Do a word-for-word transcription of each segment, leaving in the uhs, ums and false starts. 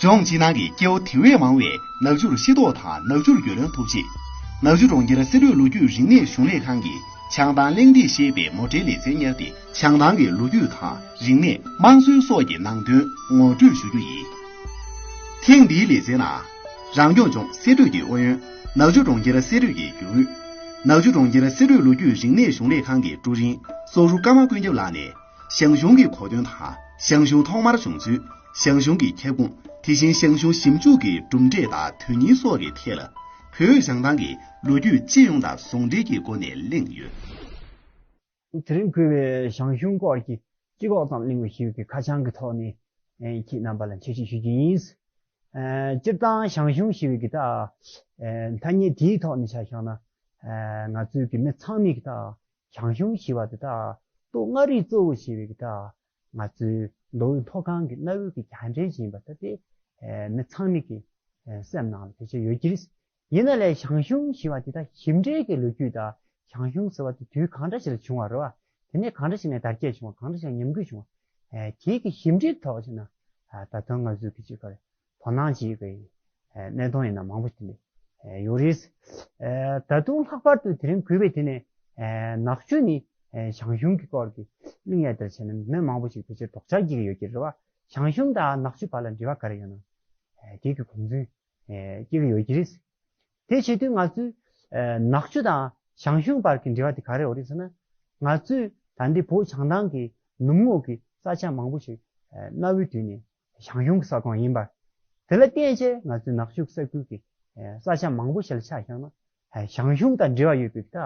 ལྗོངས་ཕྱི་ནང་གི་སྐྱེ་བོ་དེ་བས་མང་བས་ནག་ཆུར་ཤེས་རྟོགས་དང་ནག་ཆུར་རྒྱུས་ལོན་ཐུབ་ཆེད། ནག་ཆུ་གྲོང་ཁྱེར་གསེར་གླིང་ལོ་རྒྱུས་རིག་གནས་གཞུང་ལས་ཁང་གིས་བྱང་ཐང་གླེང་སྟེགས་ཞེས་པའི་མོ་ཊའི་ལེ་ཚན་གཉེར་ཏེ། བྱང་ཐང་གི་ལོ་རྒྱུས་དང་རིག་གནས། དམངས་སྲོལ་སོགས་ཀྱི་ནང་དོན་ངོ་སྤྲོད་ཞུ་རྒྱུ་ཡིན། ཐེངས་འདིའི་ལེ་ཚན་ནང་། རང་སྐྱོང་ལྗོངས་སྲིད་གྲོས་ཀྱི་ཨུ་ཡོན། ནག་ཆུ་གྲོང་ཁྱེར་སྲིད་གྲོས་ཀྱི་རྒྱུན་ཨུད། ནག་ཆུ་གྲོང་ཁྱེར་སྲིད་གྲོས་ལོ་རྒྱུས་རིག་གནས་གཞུང་ལས་ཁང་གི་ཀྲུའུ་རིན་སོག་རུ་ཀརྨ་ཀུན་ཁྱབ་ལགས་ནས། ཞང་ཞུང་གི་གོ་དོན་དང་། ཞང་ཞུང་ཐོག་མར་བྱུང་ཚུལ། ཞང་ཞུང་གི་ཁྱབ་ཁོངས། དེ་བཞིན་ཞང་ཞུང་ཞིབ་འཇུག་གི་གྲུབ་འབྲས་དང་དོན་སྙིང་སོགས་ཀྱི་ཐད་ལ། བོད་བྱང་ཐང་གི་ལོ་རྒྱུས་སྤྱི་ཡོངས་དང་ཟུང་འབྲེལ་གྱི་སྒོ་ནས་གླེང་ཡོད། དེ་རིང་གུས་པས་ཞང་ཞུང་སྐོར་གྱི་སྤྱི་ཁོག་ཙམ་གླེང་བ་ཞུ་བའི་ཁ་བྱང་གི་ཐོག་ནས། ཨེ། ཁྱེད་རྣམ་པ་ལ་འཆད་ཁྲིད་ཞུ་རྒྱུ་ཡིན། ཨེ། སྤྱིར་བཏང་ཞང་ཞུང་ཞེས་པའི་གི་ད། ཨེ། ཐ་སྙད་དེའི་ཐོག་ནས་ཆ་བཞག་ན། ཨེ། ང་ཚོའི་གི་མི་ཚང་མས་གི་ད། ཞང་ཞུང་ཞེས་པ་དེ་ད། སྟོད་མངའ་རིས་གཙོ་བོ་བྱས་པའི་གི་ད། ང་ཚོའི་མདོ་དབུས་མཐོ་སྒང་གི་གནའ་བོའི་གི་རྒྱལ་ཕྲན་ཞིག་ཡིན་པ་ད་དེ། ཨེ། མི་ཚང་མས་གི། ཨེ། སེམས་ནང་ལ་དེ་ཆ་ཡོད་ཀྱི་རེད། ཡིན་ན་ལས་ཞང་ཞུང་ཞེས་པ་དེ་ད་ཞིབ་འབྲས་ཀྱི་ལོ་རྒྱུས་དང་། ཞང་ཞུང་ཟེར་བ་དེ་དུས་གང་འདྲ་ཞིག་ལ་བྱུང་བ་རེད་བ། དེ་ནས་གང་འདྲ་ཞིག་ནས་དར་རྒྱས་བྱུང་བ། གང་འདྲ་ཞིག་ཉམས་རྒུད་བྱུང་བ། ཨེ། དེའི་གི་ཞིབ་འབྲས་ཐོག་ཕྱིན་ན། ཨ། ད་དུང་ང་ཚོས་གི་ཅིག་ག་རེ། དོ་སྣང་བྱེད་ཀྱི། ཨེ། གནད་དོན་ཡིན་ན་མང་པོ་ཞིག་དེ་འདྲ། ཨེ། ཡོད་རེད། ཨེ། ད་དུང་ལྷག་པར་དུ་དེ་རིང་གུས་པས་དེ་ནས། ཨེ། ནག་ཆུ་ནས། ཨེ། ཞང་ཞུང་གི་སྐོར་གྱི་གླེང་ཡ་དེར་བྱས་ན་མི་མང་པོ་ཞིག་ཕལ་ཆེར་དོགས་འཆར་སྐྱེ་གི་ཡོད་ཀྱི་རེད་བ། ཞང་ཞུང་དང་ནག་ཆུ་བར་ལ་འབྲེལ་བ་ག་རེ་ཡོད་ན། ཨེ། དེ་གི་དགོངས་ཚུལ། ཨེ། སྐྱེ་གི་ཡོད་ཀྱི་རེད། དེ་བྱེད་དུས་ང་ཚོས། ཨེ། ནག་ཆུ་དང་ཞང་ཞུང་བར་གྱི་འབྲེལ་བ་དེ་ག་རེ་ཡོད་རེད་ཟེར་ན། ང་ཚོས་ད་ལྟའི་བོད་བྱང་ཐང་གི་ནུབ་ངོས་ཀྱི་ས་ཆ་མང་པོ་ཞིག་ཨེ། གནའ་བོའི་དུས་ནས་ཞང་ཞུང་གི་ས་ཁོངས་ཡིན་པ། དེ་ལ་བརྟེན་བྱས་ང་ཚོའི་ནག་ཆུ་ས་ཁུལ་གྱི། ཨེ། ས་ཆ་མང་པོ་ཞིག་ལ་ཆ་བཞག་ན། ཨེ། ཞང་ཞུང་དང་འབྲེལ་བ་ཡོད་པའི་ད།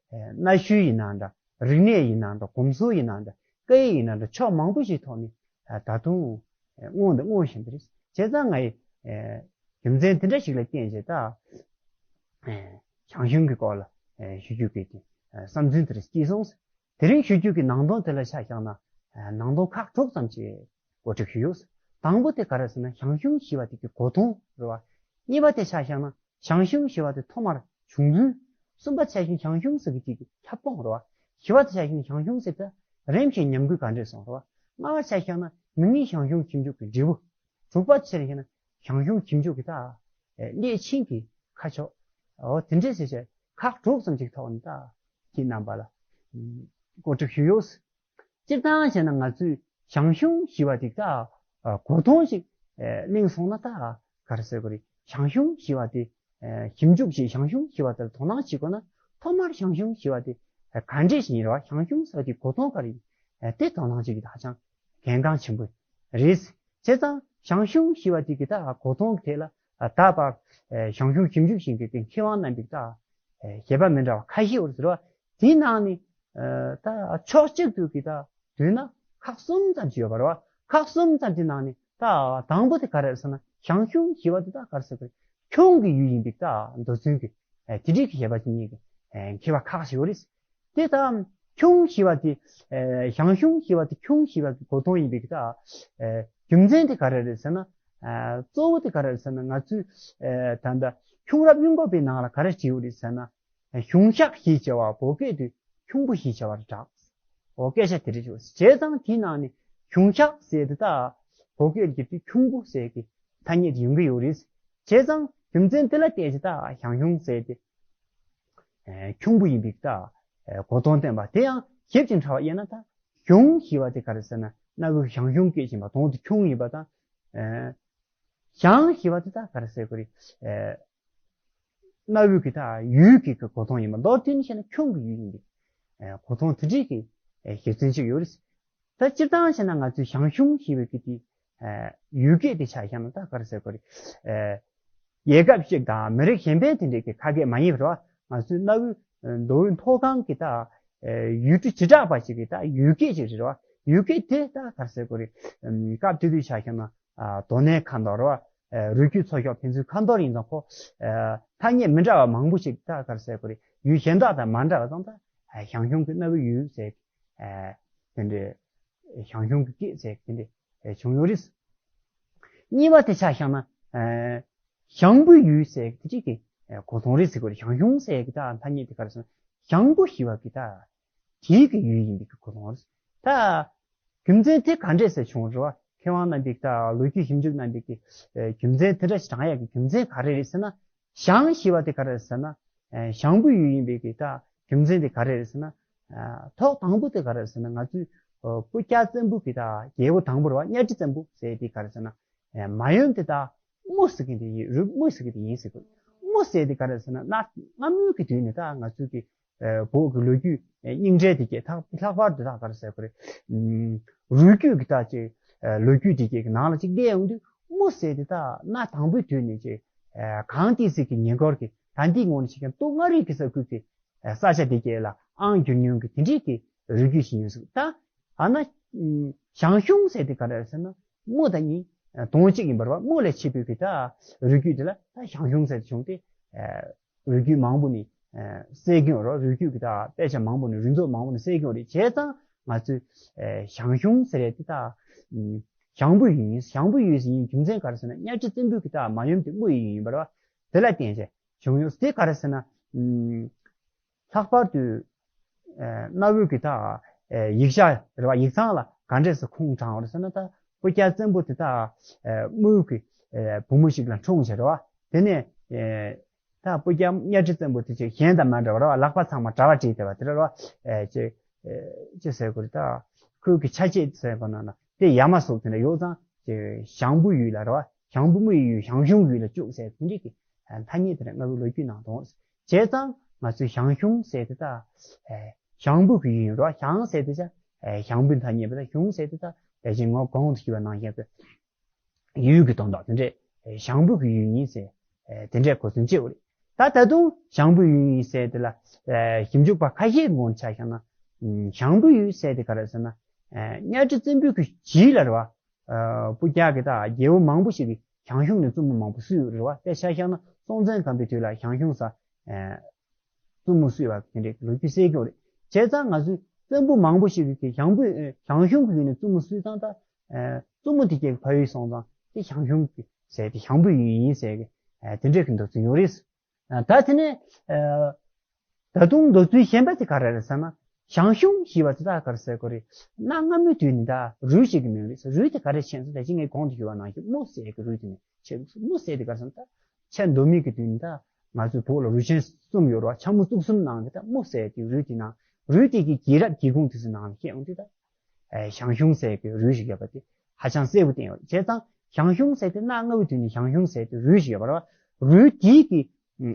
ཨེ། གནའ་ཤུལ་ཡིན་ན་འདྲ། རིག་གནས་ཡིན་ན་འདྲ། གོམས་སྲོལ་ཡིན་ན་འདྲ། སྐད་ཡིག་ཡིན་ན་འདྲ། ཕྱོགས་མང་པོ་ཞིག་ཐོག་ནས། ཨེ། ད་དུང་། ཨེ། མངོན་དང་མངོན་བཞིན་དུ་རེད། བྱས་ཙང་ང་ཡི། ཨེ། རྒྱུ་མཚན་དེ་འདྲ་ཞིག་ལ་བརྟེན་བྱས་ད། ཨེ། ཞང་ཞུང་གི་སྐོར་ལ། ཨེ། ཞུ་རྒྱུ་གི་དེ། ཨེ། བསམ་ཚུལ་དེ་འདྲ་སྐྱེས་སོང་། དེ་རིང་ཞུ་རྒྱུ་གི་ནང་དོན་དེ་ལ་ཆ་བཞག་ན། ཨེ། ནང་དོན་ཁག་དྲུག་ཙམ་ཞིག་གོ་སྒྲིག་ཞུས་ཡོད། དང་པོ་དེ་ག་རེ་ཟེར་ན་ཞང་ཞུང་ཞེས་པ་དེ་གི་གོ་དོན་རེད་བ། གཉིས་པ་དེ་ཆ་བཞག་ན་ཞང་ཞུང་ཞེས་པ་དེ་ཐོག་མར་བྱུང་ཚུལ། གསུམ་པ་ཆ་བཞག་ན་ཞང་ཞུང་ཟེར་གི་དེ་གི་ཁྱབ་ཁོངས་རེད་བ། བཞི་པ་དེ་ཆ་བཞག་ན་ཞང་ཞུང་ཟེར་དེ་རིམ་བཞིན་ཉམས་རྒུད་ག་འདྲས་སོང་རེད་བ། ལྔ་པ་ཆ་བཞག་ན་མིང་ནི་ཞང་ཞུང་ཞིབ་འཇུག་གི་འབྲས་བུ། དྲུག་པ་ཆ་བཞག་ན་ཞང་ཞུང་ཞིབ་འཇུག་གི་ད། ཨེ། སླད་ཕྱིན་གྱི་ཁ་ཕྱོགས། འོ་དེ་འདྲས་ཟེར་བྱས་ཁག་དྲུག་ཙམ་ཞིག་ཐོག་ནས་ད། ཁྱེད་རྣམ་པ་ལ། ཨམ། གོ་སྒྲིག་ཞུས་ཡོད། སྤྱིར་བཏང་བྱས་ན་ང་ཚོས་ཞང་ཞུང་ཞེས་པ་དེ་ད། ཨ། གོ་དོན་ཞིག་ཨེ། གླེང་སོང་ན་ད། ག་རེ་ཟེར་དགོས་རེད། ཞང་ཞུང་ཞེས་པ་དེ། ཨེ། ཞིབ་འཇུག་བྱས་ཞང་ཞུང་ཞེས་པ་དེར་དོ་སྣང་བྱེད་དགོས་ན། ཐོག་མར་ཞང་ཞུང་ཞེས་པ་དེ། ཨེ། ག་འདྲས་ཞིག་ཡིན་རེད་བ། ཞང་ཞུང་ཟེར་བ་དེ་གོ་དོན་ག་རེ་ཡིན། ཨེ། དེ་དོ་སྣང་བྱེད་ཀྱི་ད་ཧ་ཅང་གལ་འགངས་ཆེན་པོ་རེད། བྱས་ཙང་ཞང་ཞུང་ཞེས་པ་དེ་གི་ད་གོ་དོན་གྱི་ཐད་ལ། ཨ། ད་བར། ཨེ། ཞང་ཞུང་ཞིབ་འཇུག་ཞིག་གི་དེ་མཁས་དབང་རྣམ་པའི་ད། ཨེ། བཞེད་པ་མི་འདྲ་བ་ཁ་ཤས་ཡོད་ཟེར་བ། དེའི་ནང་ནས། ཨ། ད་ཕྱོགས་གཅིག་ཏུ་གི་ད་བསྡུས་ན་ཁག་གསུམ་ཙམ་ཞིག་ཡོད་པ་རེད་བ། ཁག་གསུམ་ཙམ་དེ་ནང་ནས་ད་དང་པོ་དེ་ག་རེ་རེད་ཟེར་ན། ཞང་ཞུང་ཞེས་པ་དེ་ད་ག་རེ་ཟེར་དགོས་རེད། ཁྱུང་གི་ཡུལ་ཡིན་པའི་ད་མདོ་ཚུལ་གྱི། ཨེ། དེ་འདྲའི་གི་བཞེད་པ་དེ་གཉིས་ཀྱི། ཨེ། མཁས་པ་ཁག་ཅིག་ཡོད་རེད། དེ་ད་ཁྱུང་ཞེས་པ་དེ། ཨེ། ཞང་ཞུང་ཞེས་པ་དེ་ཁྱུང་ཞེས་པ་གི་གོ་དོན་ཡིན་པའི་གི་ད། ཨེ། རྒྱུ་མཚན་དེ་ག་རེ་རེད་ཟེར་ན། ཨེ། གཙོ་བོ་དེ་ག་རེ་རེད་ཟེར་ན། ང་ཚོས། ཨེ། ད་ལྟ་ཁྱུང་རབས་གཡུང་དྲུང་པའི་ནང་ལ་ག་རེ་བྲིས་ཡོད་རེད་ཟེར་ན། ཨེ། ཞུང་ཤག་ཞེས་བྱ་བ་བོད་སྐད་དུ་ཁྱུང་པོ་ཞེས་བྱ་བར་གྲགས། འོ་སྐད་ཆ་དེ་རེད་ཞུ། བྱས་ཙང་དེའི་ནང་ནས་ཞུང་ཤག་ཟེར་དེ་ད་བོད་སྐད་ཀྱི་དེ་ཁྱུང་པོ་ཟེར་གི་ཐ་སྙད་དེ་ཡོང་གི་ཡོད་རེད། བྱས་ཙང་རྒྱུ་མཚན་དེ་ལ་བརྟེན་བྱས་ད་ཞང་ཞུང་ཟེར་དེ། ཨེ། ཁྱུང་པོ་ཡིན་པའི་ད། ཨེ། གོ་དོན་བསྟན་པ་དེ་ཡང་ཞིབ་ཅིང་ཕྲ་བ་དབྱེ་ན་ད། ཞུང་ཞེས་པ་དེ་ག་རེ་ཟེར་ན། གནའ་བོའི་ཞང་ཞུང་སྐད་ཅིག་ཡིན་པ་དང་དེ་ཁྱུང་ཡིན་པ་དང་། ཨེ། ཞང་ཞེས་པ་དེ་ད་ག་རེ་ཟེར་དགོས་རེད། ཨེ། གནའ་བོའི་གི་ད་ཡུལ་གྱི་གི་གོ་དོན་ཡིན་པ། མདོར་བསྡུས་ནས་བཤད་ན་ཁྱུང་གི་ཡུལ་ཡིན་པའི། ཨེ། གོ་དོན་དེ་འདྲའི་གི། ཨེ། བཞེད་ཚུལ་ཅིག་ཡོད་རེད། ད་སྤྱིར་བཏང་བྱས་ན་ང་ཚོས་ཞང་ཞུང་ཞེས་པའི་གི་དེ། ཨེ། ཡུལ་སྐད་དེ་ཆ་བཞག་ན་ད་ག་རེ་ཟེར་དགོས་རེད། ཨེ། རྒྱལ་ཁབ་ཅིག་དང་མི་རིགས་གཞན་པའི་དེ་འདྲའི་གི་ཁ་སྐད་མ་ཡིན་པ་རེད་བ། ང་ཚོའི་གནའ་བོའི་མདོ་དབུས་མཐོ་སྒང་གི་ད། ཨེ། ཡུལ་གྲུ་བྱེ་བྲག་པ་ཞིག་གི་ད་ཡུལ་སྐད་ཅིག་རེད་བ། ཡུལ་སྐད་དེ་ད་ག་རེ་ཟེར་དགོས་རེད། ཨམ། སྐབས་དེ་དུས་ཆ་བཞག་ན། ཨ། དོ་ནན་ཁ་འཐོར་བ། ཨ། རུས་རྒྱུད་ཚོ་ཤོག་ཕན་ཚུན་ཁ་འཐོར་ཡིན་ཙང་ཁོ། ཨ། ཐ་སྙད་མི་འདྲ་བ་མང་པོ་ཞིག་ད་ག་རེ་ཟེར་དགོས་རེད། ཡུལ་གཞན་དག་དང་མ་འདྲ་བ་ཙང་ད། ཨ། ཞང་ཞུང་གི་གནའ་བོའི་ཡུལ་ཟེར། ཨ། དེ་འདྲའི་ཞང་ཞུང་གི་སྐད་ཟེར་དེ་འདྲའི་བྱུང་ཡོད་རེད། གཉིས་པ་དེ་ཆ་བཞག་ན། ཨ། ཞང་པོའི་ཡུལ་ཟེར་དེ་ཅིག་གི་གོ་དོན་རེད་ཟེར་དགོས་རེད། ཞང་ཞུང་ཟེར་གི་ད་ཐ་སྙད་དེ་ག་རེ་ཟེར་ན། ཞང་པོ་ཞེས་པ་གི་ད། དེའི་གི་ཡུལ་ཡིན་པའི་གི་གོ་དོན་རེད། ད། རྒྱུ་མཚན་དེ་ག་འདྲས་སེ་བྱུང་རེད་བ། མཁས་དབང་རྣམ་པས་ད་ལོ་རྒྱུས་ཞིབ་འཇུག་རྣམ་པས་ཀྱི་རྒྱུ་མཚན་དེ་འདྲ་ཞིག་དྲངས་ཡག་གི་རྒྱུ་མཚན་ག་རེ་རེད་ཟེར་ན། ཞང་ཞེས་པ་དེ་ག་རེ་རེད་ཟེར་ན། ཞང་བོད་ཡུལ་ཡིན་པའི་གི་ད་རྒྱུ་མཚན་དེ་ག་རེ་རེད་ཟེར་ན། ཐོག་དང་པོ་དེ་ག་རེ་རེད་ཟེར་ན། ང་ཚོའི་སྤུ་རྒྱལ་བཙན་པོ་གི་ད་རྒྱལ་པོ་དང་པོ་རེད་བ། གཉའ་ཁྲི་བཙན་པོ་ཟེར་དེ་ག་རེ་ཟེར་ན། མ་ཡུམ་དེ་ད་དམུ་ཟེར་གི་དེ་ཡིན། རུས་དམུ་ཟེར་གི་དེ་ཡིན་ཟེར་གི། དམུ་ཟེར་དེ་ག་རེ་ཟེར་ན། གནའ་སྔ་མོའི་གི་དུས་ནས་ད་ང་ཚོའི་གི་བོད་ཀྱི་ལོ་རྒྱུས་རྙིང་གྲས་དེ་གས་ད་ལྷག་པར་དུ་ད་ག་རེ་ཟེར་དགོས་རེད། རུས་རྒྱུད་ཀྱི་ད་ཅིག་ལོ་རྒྱུས་དེ་གས་ཀྱི་ནང་ལ་ཅིག་བལྟས་ཡོང་དུས། དམུ་ཟེར་དེ་ད་གནའ་དང་པོའི་དུས་ནས་ཅིག་གངས་ཏི་སེ་གི་ཉེ་འཁོར་གྱི་ད་འདི་ངོས་ནས་ཆ་བཞག་ན་སྟོད་མངའ་རིས་ཀྱི་ས་ཁུལ་གྱི་ས་ཆ་དེ་གས་ལ་ཨང་བསྒྱུར་མྱོང་གི་དེ་འདྲའི་གི་རུས་རྒྱུད་ཞིག་ཡིན་ཟེར། ད་ཨ་ན་ཞང་ཞུང་ཟེར་དེ་ག་རེ་རེད་ཟེར་ན། དམུ་དང་གཉིས་དོན་གཅིག་ཡིན་པ་རེད་བ། དམུ་ལས་མཆེད་པའི་གི་ད་རུས་རྒྱུད་དེ་ལ་ད་ཞང་ཞུང་ཟེར་དེ་བྱུང་སྟེ། རུས་རྒྱུད་མང་པོ་ནས་གསལ་གྱི་ཡོད་རེད། རུས་རྒྱུད་ཀྱི་ད་དཔེ་ཆ་མང་པོ་ནས། རུས་ཚོགས་མང་པོ་ནས་གསལ་གྱི་ཡོད་རེད། བྱས་ཙང་ང་ཚོས་ཞང་ཞུང་ཟེར་ཡས་དེ་ད་ཞང་བོད་ཡུལ་ཡིན། ཞང་བོད་ཡུལ་ཟེར་ཡིན་རྒྱུ་མཚན་ག་རེ་ཟེར་ན། གཉའ་ཁྲི་བཙན་པོའི་གི་ད་མ་ཡུམ་དེ་དམུ་ཡི་ཡུལ་ཡིན་པ་རེད་བ། དེ་ལ་བརྟེན་བྱས་བྱུང་ཡོད། དེ་ག་རེ་ཟེར་ན། ལྷག་པར་དུ་གནའ་བོའི་གི་ད་ཡིག་ཆ་རེད་བ། ཡིག་ཚང་ལ་ག་འདྲས་སེ་ཁུངས་དྲངས་པ་རེད་ཟེར་ན། ད་སྤུ་རྒྱལ་བཙན་པོ་དེ་ད་དམུ་གི་བུ་མོ་ཞིག་ལ་འཁྲུངས་བྱས་རེད་བ། དེ་ནས་ད་སྤུ་རྒྱལ་གཉའ་ཁྲི་བཙན་པོ་དེ་ཅིག་གཞན་དང་མ་འདྲ་བ་རེད་བ། ལག་པ་ཚང་མ་དྲ་བ་བྲིས་བསྡད་པ་དེ་རེད་བ། ཅེས་ཅེས་ཟེར་དགོས་རེད། ད་ཁོའི་གི་ཆ་བྱད་ཟེར་དགོས་ན་ན་དེ་ཡ་མ་གཟུགས་དེ་འདྲ་ཡོད་ཙང་། ཞང་བོད་ཡུལ་ལ་རེད་བ། ཞང་བོད་དམུ་ཡི་ཡུལ་ཞང་ཞུང་ཡུལ་ལ་བཅུག་ཟེར་དེ་འདྲའི་གི་ཐ་སྙད་དེ་འདྲ་སྔ་བོའི་ལོ་རྒྱུས་ནང་དུ་འོང་། བྱས་ཙང་ང་ཚོས་ཞང་ཞུང་ཟེར་དེ་ད་ཞང་བོད་ཀྱི་ཡུལ་ཡིན་རེད་བ། ཞང་ཟེར་དེ་ཆ་ཞང་བོད་ཐ་སྙད་པ་དང་། ཞུང་ཟེར་དེ་ད་ད་ཅི་ངོ་གོང་དུ་ཞུས་པ་ནང་བཞིན་དུ་ཡུལ་གྱི་དོན་དག་དེ་འདྲས། ཞང་བོད་ཀྱི་ཡུལ་ཡིན་ཟེར། དེ་འདྲས་གོ་དོན་བྱེད་དགོས་རེད། ད་ད་དུང་ཞང་བོད་ཡུལ་ཡིན་ཟེར་དེ་ལ་ཞིབ་འཇུག་པ་ཁ་ཤས་ཀྱི་ངོས་ནས་ཆ་བཞག་ན། ཞང་བོད་ཡུལ་ཟེར་དེ་ག་རེ་ཟེར་ན། གཉའ་ཁྲི་བཙན་པོའི་གི་རྗེས་ལ་རེད་བ། སྤུ་རྒྱལ་གྱི་ད་རྒྱལ་པོ་མང་པོ་ཞིག་གིས་ཞང་ཞུང་ནས་བཙུན་མོ་མང་པོ་བསུས་ཡོད་རེད་བ། དཔེ་ཆ་བཞག་ན་སྲོང་བཙན་སྒམ་པོའི་དུས་ལ་ཞང་ཞུང་ས་བཙུན་མོ་བསུས་པ་དེ་འདྲའི་ལོ་རྒྱུས་གསལ་གྱི་ཡོད་རེད། བྱས་ཙང་ང་ཚོས་བཙན་པོ་མང་པོ་ཞིག་གིས་ཞང་བོད་ཞང་ཞུང་གི་ཡུལ་ནས་བཙུན་མོ་བསུས་ཙང་། ད་བཙུན་མོ་དེ་གའི་ཕ་ཡུལ་སོང་ཙང་དེ་ཞང་ཞུང་གི་ཟེར་དེ་ཞང་བོད་ཡུལ་ཡིན་ཟེར་གི་དེ་འདྲའི་གི་འདོད་ཚུལ་ཡོད་རེད། ད་དེ་ནས་ད་དུང་འདོད་ཚུལ་གཞན་པ་དེ་ག་རེ་རེད་ཟེར་ན། ཞང་ཞུང་ཞེས་པ་དེ་ད་ག་རེ་ཟེར་དགོས་རེད། གནའ་སྔ་མོའི་དུས་ནས་ད་རུས་ཤིག་གི་མིང་རེད་ཟེར། རུས་དེ་ག་རེ་ཆེ་ཟེར་ན། ད་ཅི་ངས་གོང་དུ་ཞུས་པ་ནང་བཞིན་དམུ་ཟེར་གི་རུས་དེ་ནས་ཆེ། དམུ་ཟེར་དེ་ག་རེ་ཟེར་ན། ད་ཆེས་མདོ་སྨད་ཀྱི་དུས་ནས་ད་ང་ཚོའི་བོད་ལ་རུས་ཆེན་གསུམ་ཡོད་རེད་བ། ཆེས་མོ་གཙུག་གསུམ་ནང་གི་ད་དམུ་ཟེར་དེ་རུས་དེ་ནང་། རུས་དེ་གི་རྒྱལ་རབས་རྒྱལ་ཁུངས་དེ་ཚོའི་ནང་ལ་བཤད་ཡོང་དུས་ད། ཞང་ཞུང་ཟེར་གྱི་རུས་ཤིག་ཡོད་པ་དེ་ཧ་ཅང་གསལ་པོ་བསྟན་ཡོད། བྱས་ཙང་ཞང་ཞུང་ཟེར་དེ་གནའ་སྔ་བོའི་དུས་ནས་ཞང་ཞུང་ཟེར་དེ་རུས་ཤིག་ཡོད་པ་རེད་བ། རུས་དེའི་གི་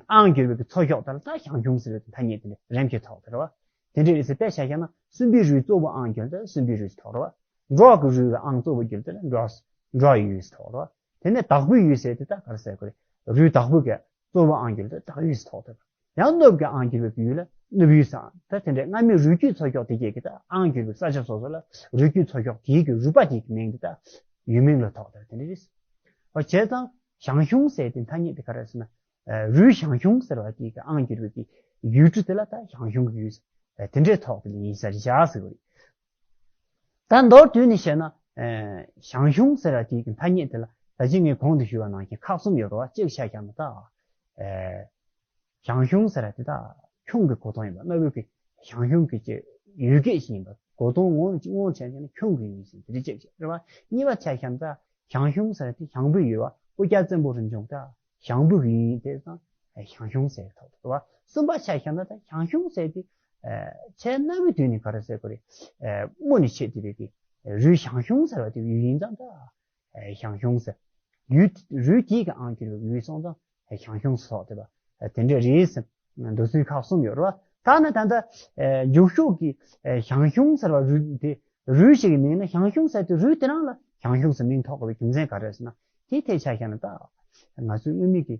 ཨང་བསྒྱུར་བའི་གི་ཚོ་ཤོག་དེ་ལ་ད་ཞང་ཞུང་ཟེར་བའི་ཐ་སྙད་དེ་འདྲ་རིམ་གྱིས་ཐོགས་དེ་རེད་བ། དེ་འདྲའི་རེད་ཟེར། དཔེ་ཆ་བཞག་ན་སུམ་པའི་རུས་གཙོ་བོ་ཨང་བསྒྱུར་དེ་སུམ་པའི་རུས་ཐོགས་རེད་བ། འབྲོག་གི་རུས་ལ་ཨང་གཙོ་བོ་བསྒྱུར་དེ་ལ་འབྲོག་འབྲོག་ཡུལ་ཟེར་ཐོགས་རེད་བ། དེ་ནས་དྭགས་པོའི་ཡུལ་ཟེར་དེ་ད་ག་རེ་ཟེར་དགོས་རེད། རུས་དྭགས་པོ་གི་གཙོ་བོ་ཨང་བསྒྱུར་དེ་དྭགས་ཡུལ་ཟེར་ཐོགས་དེ་རེད། ཡང་ནུབ་ཀྱི་ཨང་བསྒྱུར་བའི་ཡུལ་ལ་ནུབ་ཡུལ་ཟེར། ད་དེ་འདྲའི་སྔ་མའི་རུས་རྒྱུད་ཚོ་ཤོག་དེ་གས་ཀྱི་ད་ཨང་བསྒྱུར་བའི་ས་ཆ་སོ་སོ་ལ་རུས་རྒྱུད་ཚོ་ཤོག་དེའི་གི་རུས་པ་དེའི་གི་མིང་དེ་ད་ཡུལ་མིང་ལ་ཐོགས་དེ་དེ་འདྲ་རེད། འོ་བྱས་ཙང་ཞང་ཞུང་ཟེར་དེ་ཐ་སྙད་དེ་ག་རེ་ཟེར་ན། རུས་ཞང་ཞུང་ཟེར་བ་དེའི་གི་ཨང་བསྒྱུར་བའི་གི་ཡུལ་གྲུ་དེ་ལ་ད་ཞང་ཞུང་གི་ཡུལ་ཟེར། དེ་འདྲའི་ཐོགས་དེ་ཡིན་ས་རེད་བཞག་ཟེར་བ་རེད། ད་མདོར་བསྡུས་ནས་བཤད་ན། ཞང་ཞུང་ཟེར་བ་དེའི་གི་ཐ་སྙད་དེ་ལ་ད་ཅི་ངས་གོང་དུ་ཞུས་པ་ནང་བཞིན་ཁག་གསུམ་ཡོད་རེད་བ། གཅིག་ཆ་བཞག་ན་ད། ཞང་ཞུང་ཟེར་བ་དེ་ད་ཁྱུང་གི་གོ་དོན་ཡིན་པ། གནའ་བོའི་གི་ཞང་ཞུང་གི་ཅིག་ཡུལ་སྐད་ཅིག་ཡིན་པ། གོ་དོན་ངོ་ངོ་ཆ་བཞག་ན་ཁྱུང་གི་ཡུལ་ཟེར་དེ་འདྲ་གཅིག་རེད་བ། གཉིས་པ་ཆ་བཞག་ན་ད་ཞང་ཞུང་ཟེར་བ་དེ་ཞང་བོད་ཡུལ་བ། སྤུ་རྒྱལ་བཙན་པོ་རིམ་བྱུང་ད་ཞང་བོད་ཀྱི་ཡུལ་ཡིན། དེ་ཙང་ཞང་ཞུང་ཟེར་ཐོགས་འདུག་བ། གསུམ་པ་ཆ་བཞག་ན་ད་ཞང་ཞུང་ཟེར་དེ་ཆེས་གནའ་བོའི་དུས་ནས་ག་རེ་ཟེར་དགོས་རེད། དམུ་ནས་མཆེད་དེ་རེད་དེ། རུས་ཞང་ཞུང་ཟེར་བ་དེ་ཡུལ་ཡིན་ཙང་ད་ཞང་ཞུང་ཟེར། ཡུལ་རུས་དེའི་གི་ཨང་བསྒྱུར་བའི་ཡུལ་སོང་ཙང་ཞང་ཞུང་ཟེར་ཐོགས་དེ་བ། དེ་འདྲ་རེད་ཟེར། འདོད་ཚུལ་ཁག་གསུམ་ཡོད་རེད་བ། ད་ནི་ད་ལྟ་རྒྱུགས་ཤོག་གི་ཞང་ཞུང་ཟེར་བ་རུས་དེ། རུས་ཤིག་གི་མིང་ན་ཞང་ཞུང་ཟེར་དུས་རུས་དེ་རང་ལ་ཞང་ཞུང་ཟེར་མིང་ཐོགས་དགོས་པའི་རྒྱུ་མཚན་ག་རེ་རེད་ཟེར་ན། དེའི་ཐད་ཆ་བཞག་ན་ད་ང་ཚོའི་དངོས་མིང་གི་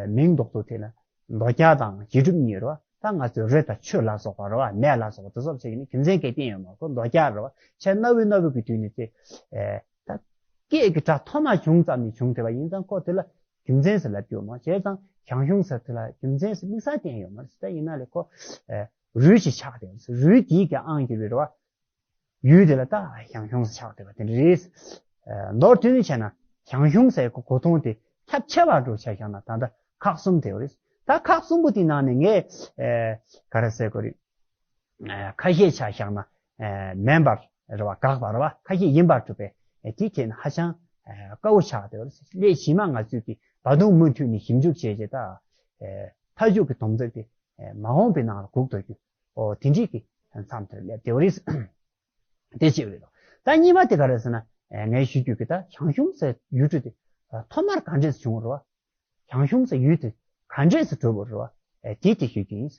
མིང་འདོགས་ཐོག་དེ་ལ་འདོགས་རྒྱག་དང་རྗེས་གྲུབ་གཉིས་ཡོད་རེད་བ། ད་ང་ཚོའི་རི་དང་ཆུ་ལ་སོགས་པ་རེད་བ། མེ་ལ་སོགས་པ་དེ་ཚོ་བྱས་ནས་རྒྱུ་མཚན་གལ་བསྟན་ཡོད་མ་རེད། ཁོ་འདོགས་རྒྱག་རེད་བ། ཆེས་གནའ་བོའི་གནའ་བོའི་གི་དུས་ནས་དེ་ད་སྐད་ཀྱི་སྒྲ་ཐོག་མ་བྱུང་ཙམ་ནས་བྱུང་བསྡད་པ་ཡིན་ཙང་ཁོ་དེ་ལ་རྒྱུ་མཚན་ཟེར་ལབ་ཀྱི་ཡོད་མ་རེད། བྱས་ཙང་ཞང་ཞུང་ཟེར་དེ་ལ་རྒྱུ་མཚན་ཟེར་དམིགས་བསལ་བསྟན་ཡོད་མ་རེད། ད་ཡིན་ན་ལས་ཁོ་རུས་ཤིག་ཆགས་བསྡད་ཡོད། རུས་དེའི་གི་ཨང་བསྒྱུར་བའི་རེད་བ། ཡུལ་དེ་ལ་ད་ཞང་ཞུང་ཟེར་ཆགས་བསྡད་པ་དེ་འདྲ་རེད། མདོར་བསྡུས་ནས་བྱས་ན་ཞང་ཞུང་ཟེར་གོ་གོ་དོན་དེ་ཁྱབ་ཆེ་བ་འགྲོ་ཆ་བཞག་ན་ད་ལྟ་ཁག་གསུམ་དེ་རེད། ད་ཁག་གསུམ་པོ་དེའི་ནང་ནས་ངས་ག་རེ་ཟེར་དགོས་རེད། ཁ་ཤས་ཆ་བཞག་ན་མིན་པར་རེད་བ། དགག་པ་རེད་བ། ཁ་ཤས་ཡིན་པར་གྲུབ་པའི་ དེ་ཁྱེད་ནི་ཧ་ཅང་དཀའ་བོ་ཆགས་བསྡད་པ་རེད། སླད་ཕྱི་མ་ང་ཚོས་ཀྱི་ད་དུང་མུ་མཐུད་ནས་ཞིབ་འཇུག་བྱས་རྗེས་ད་མཐའ་མཇུག་གི་དོན་ཚན་དེ་མ་འོངས་པའི་ནང་ལ་སྒུག་ཐུབ་རྒྱུ། ཨོ་དེ་འདྲའི་གི་མཚམས་དེར་སླེབས་བསྡད་པ་རེད། དེ་གཅིག་རེད་དོ། ད་གཉིས་པ་དེ་ག་རེ་ཟེར་ན། ངས་ཞུ་རྒྱུ་གི་ད་ཞང་ཞུང་ཟེར་ཡུལ་གྲུ་དེ་ཐོག་མར་ག་འདྲས་བྱུང་བ་རེད་བ། ཞང་ཞུང་ཟེར་ཡུལ་དེ་ག་འདྲས་སུ་གྲུབ་པ་རེད་བ། དེ་དེ་ཞུ་རྒྱུ་ཡིན།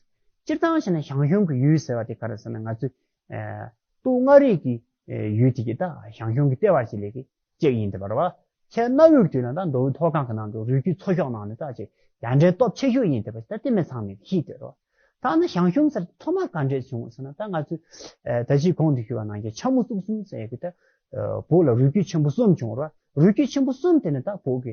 སྤྱིར་བཏང་བྱས་ན་ཞང་ཞུང་གི་ཡུལ་ཟེར་བ་དེ་ག་རེ་ཟེར་ན། ང་ཚོས་སྟོད་མངའ་རིས་ཀྱི་ཡུལ་དེ་གི་ད་ཞང་ཞུང་གི་ལྟེ་བ་ཞིག་ལས་ཀྱི་གཅིག་ཡིན་བསྡད་པ་རེད་བ། ཁྱེད་གནའ་བོའི་དུས་ན་ད་མདོ་དབུས་མཐོ་སྒང་གི་ནང་དུ་རུས་རྒྱུད་ཚོ་ཤོག་ནང་ནས་ད་ཅིག་ཡར་འདྲེན་སྟོབས་ཆེ་ཤོས་ཡིན་བསྡད་པ་ཞིག་ད་དེ་མིན་ཚང་མས་ཤེས་བསྡད་རེད་བ། ད་ནི་ཞང་ཞུང་ཟེར་ཐོག་མར་ག་འདྲས་བྱུང་ཟེར་ན། ད་ང་ཚོས་ད་ཅི་གོང་དུ་ཞུས་པ་ནང་བཞིན་ཆ་མོ་གཙུག་གསུམ་ཟེར་གི་ད་བོད་ལ་རུས་རྒྱུད་ཆེན་པོ་གསུམ་བྱུང་རེད་བ། རུས་རྒྱུད་ཆེན་པོ་གསུམ་དེ་ནི་ད་བོད་ཀྱི་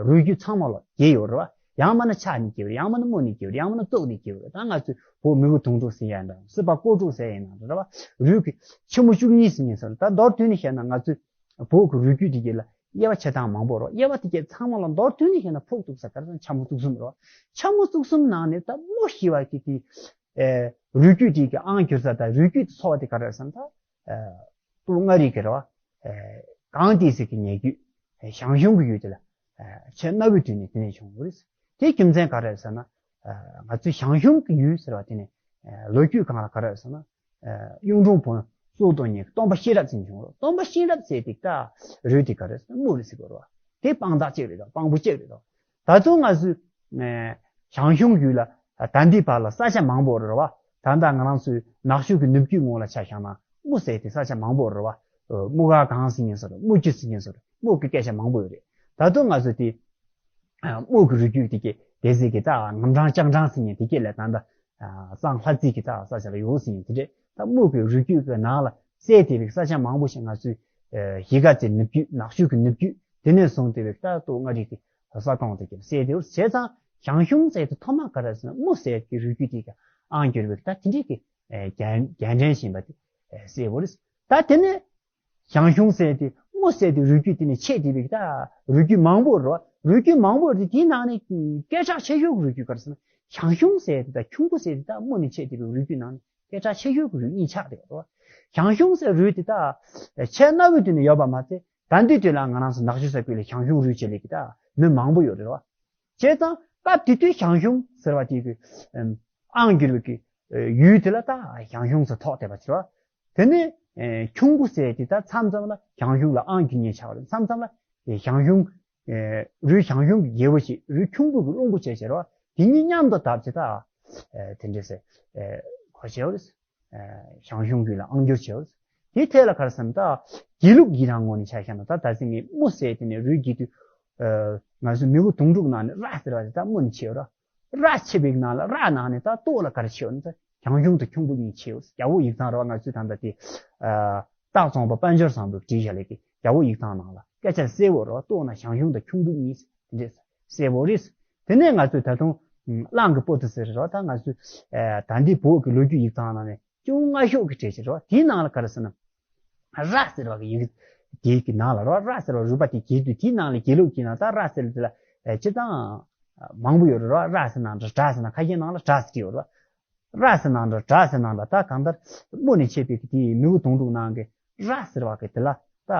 རུས་རྒྱུད་ཚང་མ་ལ་གྱེས་ཡོད་རེད་བ། ཡང་མིན་ན་ཕྱག་ནས་གྱེས་པ་རེད། ཡང་མིན་ན་རྨུ་ནས་གྱེས་པ་རེད། ཡང་མིན་ན་ཙོག་ནས་གྱེས་པ་རེད། ད་ང་ཚོས་བོད་མི་བོ་དུང་སྒྲོག་ཟེར་ཡ་འདྲ། སྲིད་པ་ཀོ་ཀྲུག་ཟེར་ཡ་ཡིན་ན་འདྲ་བ། རུས་ཀྱི་ཆེན་མོ་བཅུ་གཉིས་ཟེར་མཁན་ཟེར། ད་མདོར་བསྡུས་ནས་བཤད་ན་ང་ཚོས་བོད་ཀྱི་རུས་རྒྱུད་དེ་གྱད་ལ་དབྱེ་བ་ཕྱེ་སྟངས་མང་པོ་རེད། དབྱེ་བ་དེ་གྱད་ཚང་མ་ལ་མདོར་བསྡུས་ནས་བཤད་ན་ཕོག་ཐུག་ས་ག་རེ་ཟེར་ན་ཆ་མོ་གཙུག་གསུམ་རེད། ཆ་མོ་གཙུག་གསུམ་ནང་ནས་ད་རྨུ་ཞེས་པ་གི་དེ་རུས་རྒྱུད་དེ་གི་ཨང་གྱུར་ས་དང་རུས་རྒྱུད་དེ་ཚོ་བ་དེ་ག་རེ་ཟེར་ན། ད་སྟོད་མངའ་རིས་ཀྱི་རེད་བ། གངས་ཏི་སེ་གི་ཉེ་རྒྱུད་ཞང་ཞུང་གི་ཡུལ་དེ་ལ་ཆེས་གནའ་བོའི་དུས་ནས་དེ་ནས་བྱུང་བ་རེད། དེའི་རྒྱུ་མཚན་ག་རེ་རེད་ཟེར་ན། ང་ཚོའི་ཞང་ཞུང་གི་ཡུལ་ཟེར་བ་དེ་ནས་ལོ་རྒྱུས་སྒང་ལ་ག་རེ་རེད་ཟེར་ན། གཡུང་དྲུང་བོན་སོག་དང་གཉིས་ཀྱི་སྟོན་པ་གཤེན་རབ་ཟེར་བྱུང་རེད། སྟོན་པ་གཤེན་རབ་ཟེར་དེ་ད་རུས་དེ་ག་རེ་རེད་ཟེར་ན་རྨུ་རེད་ཟེར་གི་རེད་བ། དེ་དཔང་རྟགས་གཅིག་རེད་དང་དཔང་པོ་གཅིག་རེད་དང་། ད་དུང་ང་ཚོའི་ཞང་ཞུང་ཡུལ་ལ་ད་ལྟའི་བར་ལ་ས་ཆ་མང་པོ་རེད་བ། ད་ལྟ་ང་རང་ཚོའི་ནག་ཆུ་གི་ནུབ་རྒྱུད་ངོས་ལ་ཆ་བཞག་ན་རྨུ་ཟེར་དེ་ས་ཆ་མང་པོ་རེད་བ། རྨུ་ཁ་གངས་ཟེར་མཁན་ཟེར། རྨུ་རྒྱུད་ཟེར་མཁན་ཟེར། རྨུ་གི་སྐད་ཆ་མང་པོ་ཡོད་རེད། ད་དུང་ང་ཚོ་དེ་རྨུ་གི་རུས་རྒྱུད་དེ་གྱད་སྡེ་སྲིད་ཀྱི་ད་རྣམ་གྲངས་ལྕགས་འཕྲང་ཟེར་མཁན་དེ་གྱད་ལ་ད་ལྟ་གཙང་ལྷ་རྩེ་གི་ད་ས་ཆ་ལ་ཡོད་ཟེར་མཁན་དེ་འདྲས། ད་རྨུ་གི་རུས་རྒྱུད་ཀྱི་ནང་ལ་གསལ་བསྡད་པའི་ས་ཆ་མང་པོ་ཞིག་ང་ཚོའི་གཞིས་ཀ་རྩེ་ནུབ་རྒྱུད་ནག་ཆུ་གི་ནུབ་རྒྱུད་དེ་ནས་བཟུང་སྟེ་བའི་ད་སྟོད་མངའ་རིས་ཀྱི་ས་ཁོངས་དེ་གྱད་གསལ་བསྡད་ཡོད། བྱས་ཙང་ཞང་ཞུང་ཟེར་དེ་ཐོག་མ་ག་རེ་ཟེར་ན་རྨུ་ཟེར་གྱི་རུས་རྒྱུད་དེ་གི་ཨང་གྱུར་བའི་ད་དེ་འདྲས་ཀྱི་རྒྱལ་རྒྱལ་འདྲེན་བཞིན་པ་དེ་གསལ་བོ་རེད། ད་དེ་ནས་ཞང་ཞུང་ཟེར་དེ་རྨུ་ཟེར་དེ་རུས་རྒྱུད་དེ་ནས་ཆད་དེ་བའི་ད་རུས་རྒྱུད་མང་པོ་རེད། རུས་རྒྱུད་མང་པོ་རེད། དེའི་ནང་ནས་སྐད་གྲགས་ཆེ་ཤོས་ཀྱི་རུས་རྒྱུད་ག་རེ་ཟེར་ན་ཞང་ཞུང་ཟེར་དེ་དང་ཁྱུང་པོ་ཟེར་དེ་ད་རྨུ་ནས་ཆད་དེ་བའི་རུས་རྒྱུད་ནང་ནས་སྐད་གྲགས་ཆེ་ཤོས་ཀྱི་རུས་གཉིས་ཆགས་བསྡད་ཡོད་རེད། ཞང་ཞུང་ཟེར་རུས་དེ་ད་ཆེས་གནའ་བོའི་དུས་ནས་ཡོད་པ་མ་ཟད་ད་ལྟའི་དུས་ལ་ང་རང་ཚོ་ནག་ཆུ་ས་ཁུལ་ལ་ཞང་ཞུང་རུས་བྱེད་ལས་ཀྱི་ད་མི་མང་པོ་ཡོད་རེད་བ། བྱས་ཙང་སྐབས་དེ་དུས་ཞང་ཞུང་ཟེར་བ་དེ་གི་ཨང་བསྒྱུར་བའི་གི་ཡུལ་དེ་ལ་ད་ཞང་ཞུང་ཟེར་ཐོགས་བསྡད་པ་ཟེར་བ། དེ་ནས་ཁྱུང་པོ་ཟེར་དེ་ད་མཚམས་མཚམས་ལ་ཞང་ཞུང་ལ་ཨང་བསྒྱུར་མཁན་ཆགས་པ་རེད། མཚམས་མཚམས་ལ་ཞང་ཞུང་རུས་ཞང་ཞུང་གི་རྒྱལ་པོ་ཞིག་རུས་ཁྱུང་པོ་གི་བློན་པོ་བྱས་བྱས་རེད་བ། དེ་གཉིས་མཉམ་དུ་བཏབ་བྱས་ད་དེ་འདྲས་ཟེར་གོ་བྱས་པ་རེད། ཞང་ཞུང་རྒྱུད་ལ་ཨང་བསྒྱུར་བྱས་པ་རེད། དེའི་ཐད་ལ་ག་རེ་ཟེར་ན་ད་དགེ་ལུགས་ཡིག་ཐང་ངོས་ནས་ཆ་བཞག་ན་ད་ད་ཟེར་ངས་རྨུ་ཟེར་དེ་ནས་རུས་བསྒྱུར་དུས་ང་ཚོ་མི་བོ་དུང་སྒྲུག་ནང་ནས་ར་ཟེར་བ་དེ་ད་རྨུ་ནས་ཆད་ཡོད་རེད། ར་ཆད་པའི་ནང་ལ་ར་ནང་ནས་ད་སྟོད་ལ་ག་རེ་ཆད་ཡོད་ན་ད་ཞང་ཞུང་དང་ཁྱུང་པོ་གཉིས་ཆད་ཡོད། རྒྱལ་པོ་ཡིག་ཚང་རེད་བ། ང་ཚོས་ད་ལྟ་དེ་སྟག་ཚང་པ་དཔལ་འབྱོར་བཟང་པོས་བྲིས་བཞག་ལས་ཀྱི་རྒྱལ་པོ་ཡིག་ཚང་ནང་ལ་སྐད་ཆ་གསལ་བོ་རེད་བ། སྟོད་ན་ཞང་ཞུང་དང་ཁྱུང་པོ་གཉིས་དེ་འདྲས་གསལ་བོ་རེད། དེ་ནས་ང་ཚོས་ད་དུང་གླང་གི་པོ་ཏི་ཟེར་རེད་བ། ད་ང་ཚོས་ད་འདི་བོད་ཀྱི་ལོ་རྒྱུས་ཡིག་ཚང་ནང་ནས་ཅུང་སྔ་ཤོས་ཀྱི་གྲས་ཤིག་རེད་བ། དེའི་ནང་ལ་ག་རེ་ཟེར་ན། ར་ཟེར་བ་གི་ཡི་གེ་དེའི་གི་ནང་ལ་ར་ར་ཟེར་བ་རུས་པ་དེ་གྱེས་དུས་དེའི་ནང་ལ་དགེ་ལུགས་ཀྱི་ནང་ད་ར་ཟེར་དེ་ལ་སྤྱིར་བཏང་མང་པོ་ཡོད་རེད་བ། ར་ཟེར་ནང་འདྲ་དྲ་ཟེར་ན་ཁ་ཤས་ནང་ལ་དྲ་ཟེར་གྱི་ཡོད་རེད་བ། ར་ཟེར་ནང་འདྲ་དྲ་ཟེར་ནང་ལ་ད་གང་ལྟར་རྨུ་ནས་ཆད་པའི་གི་དེའི་མི་བོ་དུང་སྒྲུག་ནང་གི་ར་ཟེར་བ་གི་དེ་ལ་ད་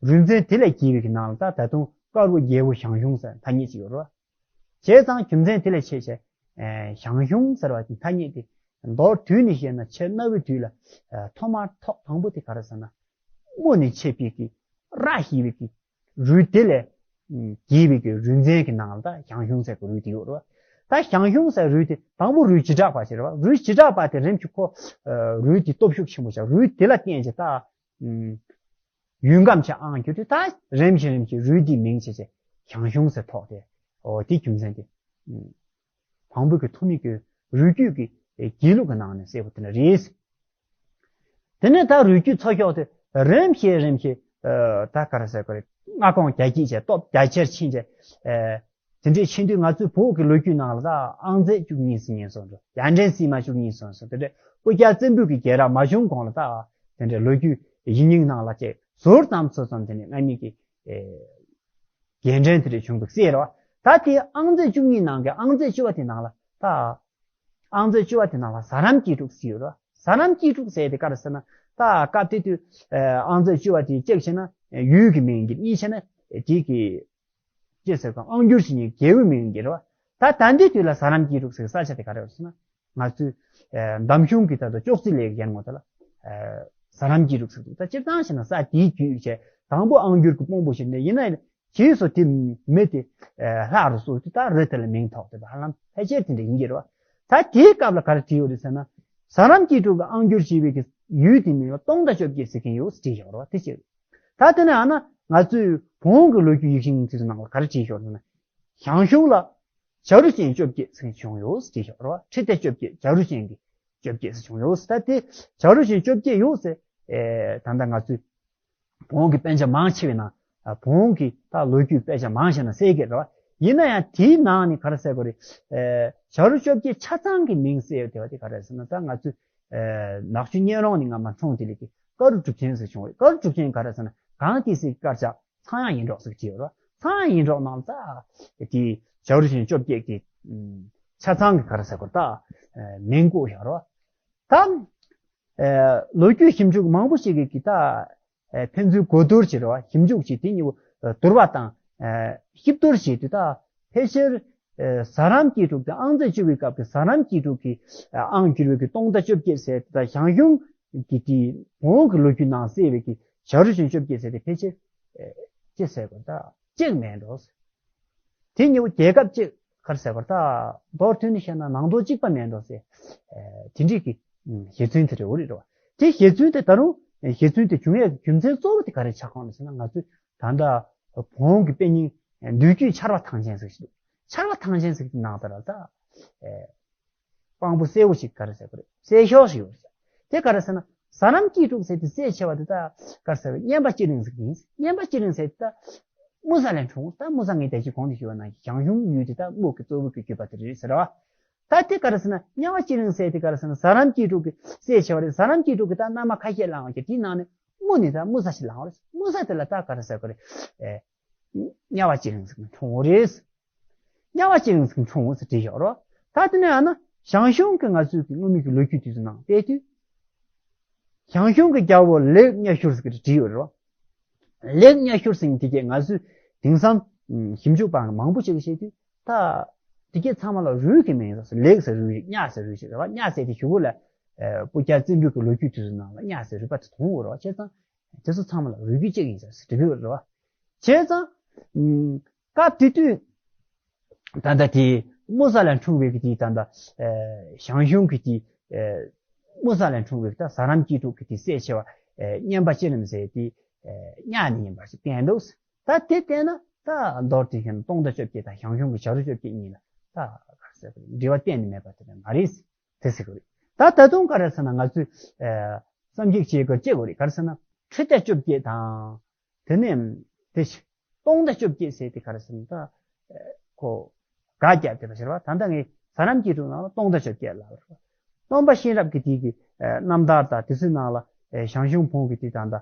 རུས་མཚན་དེ་ལས་གྱེས་པའི་གི་ནང་ལ་ད་ད་དུང་དཀར་པོ་རྒྱལ་པོ་ཞང་ཞུང་ཟེར་ཐ་སྙད་ཅིག་ཡོད་རེད་བ། བྱས་ཙང་རྒྱུ་མཚན་དེ་ལས་ཆེ་ཆེ། ཞང་ཞུང་ཟེར་བ་དེ་ཐ་སྙད་དེ་མདོར་བསྡུས་ནས་བཤད་ན་ཆེས་གནའ་བོའི་དུས་ལ་ཐོག་མར་ཐོག་དང་པོ་དེ་ག་རེ་ཟེར་ན། རྨུ་ནས་ཆད་པའི་གི་ར་ཞེས་པའི་གི་རུས་དེ་ལས་གྱེས་པའི་གི་རུས་མཚན་གི་ནང་ལ་ད་ཞང་ཞུང་ཟེར་གི་རུས་དེ་ཡོད་རེད་བ། ད་ཞང་ཞུང་ཟེར་རུས་དེ་དང་པོ་རུས་བྱེ་བྲག་པ་ཞིག་རེད་བ། རུས་བྱེ་བྲག་པ་དེ་རིམ་གྱིས་ཁོ་རུས་དེ་སྟོབས་ཤུགས་ཆེན་པོ་ཆགས། རུས་དེ་ལ་བརྟེན་བྱས་ད། ཡུལ་ཁམས་ཆེ་ཨང་གྱུར་དུས་ད་རིམ་བཞིན་རིམ་བཞིན་རུས་དེའི་མིང་ཆེ་ཆེ་ཞང་ཞུང་ཟེར་ཐོགས་ཏེ། འོ་དེའི་རྒྱུ་མཚན་དེ། དང་པོའི་གི་ཐོག་མའི་གི་རུས་རྒྱུད་ཀྱི་དགེ་ལུགས་ཀྱི་ནང་ནས་གསལ་པོ་དེ་འདྲ་རེད། དེ་ནས་ད་རུས་རྒྱུད་ཚོ་ཤོག་དེ་རིམ་བཞིན་རིམ་བཞིན་ད་ག་རེ་ཟེར་དགོས་རེད། མངའ་ཁོངས་རྒྱ་སྐྱེད་བྱས་སྟོབས་རྒྱ་ཆེར་ཕྱིན་བྱས། དེ་འདྲས་ཕྱིན་དུས་ང་ཚོའི་བོད་ཀྱི་ལོ་རྒྱུས་ནང་ལ་ད་ཨང་རྩེ་བཅུ་གཉིས་ཟེར་མཁན་སོགས་འགྲོ། ཡར་འདྲེན་སྲིད་མ་བཅུ་གཉིས་སོགས་སོགས་དེ་འདྲས་སྐུ་རྒྱལ་བཙན་པོའི་གི་རྒྱལ་རབས་མ་བྱུང་གོང་ལ་ད་དེ་འདྲས་ལོ་རྒྱུས་ཡིག་རྙིང་ནང་ལ་ཅིག་ཟུར་ཙམ་ཚུར་ཙམ་དེ་ནས་སྔ་མའི་གི་རྒྱལ་འདྲེན་དེ་འདྲས་བྱུང་འདུག་ཟེར་རོ། ད་དེ་ཨང་རྩེ་བཅུ་གཉིས་ནང་གི་ཨང་རྩེ་བཅུ་པ་དེ་ནང་ལ་ད་ཨང་རྩེ་བཅུ་པ་དེ་ནང་ལ་ཟ་རམ་སྐྱིད་སྡུག་ཟེར་ཡོད་རོ། ཟ་ལམ་སྐྱིད་སྡུག་ཟེར་དེ་ག་རེ་ཟེར་ན། ད་སྐབས་དེ་དུས་ཨ་ཨང་རྩིས་བཅུ་བ་དེ་གཅིག་བྱས་ན་ཡུལ་གྱི་མིང་གི། གཉིས་བྱས་ན་དེ་གི་ཅེས་ཟེར་ག་ཨང་སྒྱུར་བྱེད་མཁན་རྒྱལ་པོའི་མིང་གི་རེད་བ། ད་ད་འདི་དུས་ལ་ཟ་ལམ་སྐྱིད་སྡུག་ཟེར་ས་ཆ་དེ་ག་རེ་རེད་ཟེར་ན། ང་ཚོའི་ཨ་འདམ་གཞུང་གི་ད་ལྟ་ཅོག་ཙེ་ལས་ཀྱི་ཡར་ངོ་དེ་ལ་ཨ་ཟ་ལམ་སྐྱིད་སྡུག་ཟེར་འདུག་ད་སྤྱིར་བཏང་བྱས་ན་ས་དེའི་རྒྱུད་བྱས། དང་པོ་ཨང་སྒྱུར་གྱི་དཔང་པོ་ཞིག་ནས་ཡིན་ན་ཡིན་རྗེས་སུ་དེ་མི་དེ་ཨ་ལྷག་རུ་སོང་དུས་ད་རི་དེ་ལ་མིང་ཐོགས་ཏེ་ཧ་ལམ་ཕལ་ཆེར་དེ་འདྲ་ཡིན་གྱི་རེད་བ། ད་དེའི་སྐབས་ལ་ག་རེ་བྲིས་ཡོད་རེད་ཟེར་ན། ཟ་ལམ་སྐྱིད་སྡུག་གི་ཨང་སྒྱུར་བྱས་པའི་གི་ཡུལ་དེའི་མིང་ལ་སྟོང་དང་བཅོ་བརྒྱད་ཟེར་གྱིན་ཡོད་ཟེར་བྲིས་ཡོད་རེད་བ། དེ་གཅིག་ད་དེ་ནས་ཨ་ན་ང་ཚོའི་བོན་གྱི་ལོ་རྒྱུས་ཡིག་ཆ་གཉིས་ཀྱི་ནང་ལ་ག་རེ་བྲིས་ཡོད་རེད་ཟེར་ན། ཞང་ཞུང་ལ་བྱ་རུ་ཅན་བཅོ་བརྒྱད་ཟེར་བྱུང་ཡོད་ཟེར་བྲིས་ཡོད་རེད་བ། ཁྲི་སྟེགས་བཅོ་བརྒྱད་བྱ་རུ་ཅན་གྱི་བཅོ་བརྒྱད་ཟེར་བྱུང་ཡོད་ཟེར། ད་དེ་བྱ་རུ་ཅན་བཅོ་བརྒྱད་ཡོད་ཟེར། ཨེ་ད་ལྟ་ང་ཚོའི་བོན་གྱི་དཔེ་ཆ་མང་ཆེ་བའི་ནང་། ཨ་བོན་གྱི་ད་ལོ་རྒྱུས་དཔེ་ཆ་མང་ཆེ་ན་གསལ་གྱི་རེད་བ། ཡིན་ན་ཡང་དེའི་ནང་ནས་ག་རེ་ཟེར་དགོས་རེད། ཨེ་བྱ་རུ་བཅོ་བརྒྱད་ཆ་ཚང་གི་མིང་གསལ་བ་དེ་བ་དེ་ག་རེ་ཟེར་ན། ད་ང་ཚོས་ཨེ་ནག་ཆུ་གཉན་རོང་ནས་སྔ་མ་འཁྲུངས་དེ་ལས་ཀྱི་ཀ་རུ་གྲུབ་ཆེན་ཟེར་བྱུང་བ་རེད། ཀ་རུ་གྲུབ་ཆེན་ག་རེ་ཟེར་ན། གངས་ཏི་སེའི་དཀར་ཆག་ཚངས་དབྱངས་ཡེ་འདྲོགས་ཟེར་གྱི་ཡོད་རེད། ཚངས་དབྱངས་ཡེ་འདྲོགས་ནང་ལ་ད་དེ་བྱ་རུ་ཅན་བཅོ་བརྒྱད་ཀྱི་ཆ་ཚང་གི་ག་རེ་ཟེར་དགོས་རེད། ད་མིང་བཀོད་ཡོད་རེད། ད་ལོ་རྒྱུས་ཞིབ་འཇུག་མང་པོ་ཞིག་གིས་ད་ཕན་ཚུན་གོ་བསྡུར་བྱེད་རེད་བ། ཞིབ་འཇུག་བྱེད། དེ་གཉིས་པོ་བསྡུར་བ་དང་གཤིབ་བསྡུར་བྱེད་དུས། ད་ཕལ་ཆེར་ཟ་ལམ་སྐྱིད་སྡུག་དེ་ཨང་རྩིས་བཅུ་བའི་སྐབས་ཀྱི་ཟ་ལམ་སྐྱིད་སྡུག་གི་ཨང་བསྒྱུར་བའི་གི་སྟོང་དང་བཅོ་བརྒྱད་ཟེར་དེ་དང་ཞང་ཞུང་གི་དེ་བོན་གྱི་ལོ་རྒྱུས་ནང་གསལ་བའི་གི་བྱ་རུ་ཅན་བཅོ་བརྒྱད་ཟེར་དེ་ཕལ་ཆེར་ཅི་ཟེར་དགོས། ད་གཅིག་མེད་འགྲོ། དེ་གཉིས་པོ་རྒྱལ་ཁབ་གཅིག་ག་རེ་ཟེར་དགོས། ད་མདོར་བསྡུས་ནས་བཤད་ན་ནང་དོན་གཅིག་པ་མེད་འགྲོ་ཟེར། དེ་འདྲའི་གི་བཞེད་ཚུལ་དེ་རེད་བ། དེ་བཞེད་ཚུལ་དེ་ད་རུང་བཞེད་ཚུལ་དེ་བྱུང་ཡས་ཀྱི་རྒྱུ་མཚན་གཙོ་བོ་དེ་ག་རེ་ཆགས་གོ་ནས་ཟེར་ན། ང་ཚོས་ད་ལྟ་བོན་གྱི་དཔེ་རྙིང་མདོ་རྒྱུད་ཆར་པ་ཐང་ཆེན་ཟེར་ཞིག་འདུག་ཆར་པ་ཐང་ཆེན་ཟེར་གྱི་ནང་ལྟར་ད་དཔང་པོ་གསལ་བོ་ཞིག་ག་རེ་ཟེར་དགོས་རེད། གསལ་ཤོས་ཤིག་ཡོད་རེད། དེ་ག་རེ་ཟེར་ན། ཟ་ལམ་སྐྱིད་སྡུག་ཟེར་དེ་གསལ་ཆེ་བ་དེ་ད་ག་རེ་ཟེར་བ། སྙན་པ་སྤྱི་གླིང་ཟེར་གྱི་ཡིན། སྙན་པ་སྤྱི་གླིང་ཟེར་དེ་ད་དམུ་ས་ལས་འཁྲུངས། ད་དམུ་ས་ངས་ད་ཅི་གོང་དུ་ཞུས་པ་ནང་བཞིན་ཞང་ཞུང་ཡུལ་དེ་ད་དམུ་གི་གཙོ་བོ་གི་རྒྱུད་པ་དེ་རེད་ཟེར་བ། ད་དེ་ག་རེ་ཟེར་ན། སྙན་པ་སྤྱི་གླིང་ཟེར་དེ་ག་རེ་ཟེར་ན། ཟ་ལམ་སྐྱིད་སྡུག་གི་གསལ་ཆེ་བ་རེད། ཟ་ལམ་སྐྱིད་སྡུག་གི་ད་མནའ་མ་ཁ་ཤས་བླངས་བ་ཀྱི་དེའི་ནང་ནས་དམུ་ནས་ད་དམུ་ས་ཞིག་བླངས་བ་རེད། དམུ་ས་དེ་ལ་ད་ག་རེ་ཟེར་དགོས་རེད། ཨེ། སྙན་པ་སྤྱི་གླིང་ཟེར་ནས་འཁྲུངས་པ་རེད། སྙན་པ་སྤྱི་གླིང་ཟེར་ནས་འཁྲུངས་པ་ཟེར་བྲིས་ཡོད་རེད། ད་དེ་ནས་ཡང་ན་ཞང་ཞུང་གི་ང་ཚོའི་གི་སྔོན་མའི་གི་ལོ་རྒྱུས་དེ་ཚོ་ནང་བལྟས་དུས། ཞང་ཞུང་གི་རྒྱལ་པོ་ལེགས་གཉའ་ཤུར་ཟེར་གི་བྲིས་ཡོད་རེད། ལེགས་གཉའ་ཤུར་ཟེར་མཁན་དེ་གས་ང་ཚོས་དེང་སང་ཞིབ་འཇུག་པ་མང་པོ་ཞིག་གིས་བཤད་དུས། ད་དེ་གས་ཚང་མ་ལ་རུས་ཀྱི་མིང་ཡིན་ས། ལེགས་ཟེར་རུས་ཤིག་གཉའ་ཟེར་རུས་ཤིག་རེད་བ། གཉའ་ཟེར་དེ་གཞུག་གུ་ལ་ཨ་སྤུ་རྒྱལ་བཙན་པོའི་གི་ལོ་རྒྱུས་དེ་ཚོ་ནང་ལ་གཉའ་ཟེར་རུས་པ་དེ་མཐོང་ཡོད་རེད་བ། བྱས་ཙང་དེ་ཚོ་ཚང་མ་ལ་རུས་རྒྱུད་གཅིག་ཡིན་ས་ཟེར་བྲིས་ཡོད་རེད་བ། བྱས་ཙང་ཨ་སྐབས་དེ་དུས་ད་ལྟ་དེ་དམུ་ས་ལ་འཁྲུངས་པའི་གི་དེ་ད་ལྟ་ཨ་ཞང་ཞུང་གི་དེ་ཨ་དམུ་ས་ལ་འཁྲུངས་པའི་ད་ཟ་ལམ་སྐྱིད་སྡུག་གི་དེ་གསལ་ཆེ་བ་ཨ་སྙན་པ་སྤྱི་གླིང་ཟེར་དེ་ཨ་གཉའ་ནས་ཡིན་པ་ཞིག་བསྟན་འདུག་ད་དེ་བལྟས་ན་ད་མདོར་དེ་བཞིན་སྟོང་དང་བཅོ་བརྒྱད་དང་ཞང་ཞུང་གི་བྱ་རུ་བཅོ་བརྒྱད་གཉིས་ལ་ད་ག་རེ་ཟེར་དགོས་རེད། འབྲེལ་བ་གཏན་ནས་མེད་པ་དེ་འདྲ་མ་རེད། དེ་ཟེར་དགོས་རེད། ད་ད་དུང་ག་རེ་ཟེར་ན། ང་ཚོས་ཨ་བསམ་གཞིག་བྱེད་དགོས་ཅི་དགོས་རེད། ག་རེ་ཟེར་ན། ཁྲི་སྟེགས་བཅོ་བརྒྱད་དང་། དེ་ནས་དེ་བཞིན་སྟོང་དང་བཅོ་བརྒྱད་ཟེར་དེ་ག་རེ་ཟེར་ན། ད་ཨ་ཁོ་དགག་རྒྱབ་དེ་པ་ཟེར་བ། ད་ལྟ་ངས་ཟ་ལམ་སྐྱིད་སྡུག་ནང་ལ་སྟོང་དང་བཅོ་བརྒྱད་ལབ་རེད། སྟོན་པ་གཤེན་རབ་ཀྱི་དེ་གི་ཨ་རྣམ་ཐར་དང་དེ་ཚོའི་ནང་ལ་ཨ་ཞང་ཞུང་བོན་གྱི་དེ་དང་ད་